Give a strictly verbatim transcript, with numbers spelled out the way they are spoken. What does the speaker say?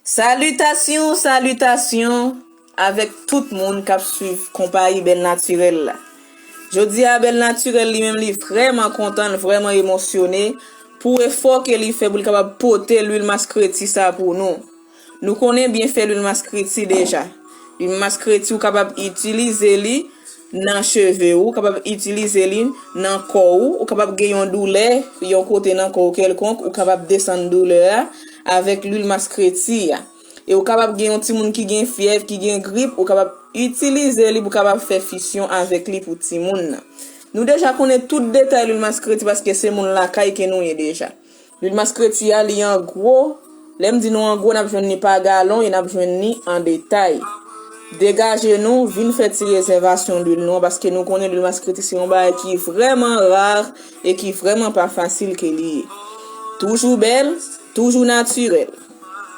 Salitasyon, salitasyon avèk tout moun k ap swiv konpayi Bèl Natirèl la. Jodi a, Bèl Natirèl li menm li vrèman kontan, l vrèman emosyone pou efò ke li fè pou l kapab pote lwil maskreti sa pou nou. Nou konnen byen fè lwil maskreti deja. Lwil maskreti ou kapab itilize li nan cheve ou, ou kapab itilize li nan kò ou, ou kapab gen yon doulè yon kote nan kò ou kèlkonk, ou kapab desann doulè a avèk lwil maskreti a. E ou kapab gen yon timoun ki gen fyèv, ki gen grip, ou kapab itilize li pou kapab fè fisyon avèk li pou timoun nan. Nou deja konnen tout detay lwil maskreti paske se moun lakay ke nou ye deja. Lwil maskreti a li an gwo, lè m di nou an gwo, n ap jwenn li pa galon e n ap jwenn li an detay. Degaje nou, vin fè ti rezèvasyon lwil nou an paske nou konnen lwil maskreti se yon bagay ki vrèman rar e ki vrèman pa fasil ke li ye. Toujou bèl, toujou natirèl.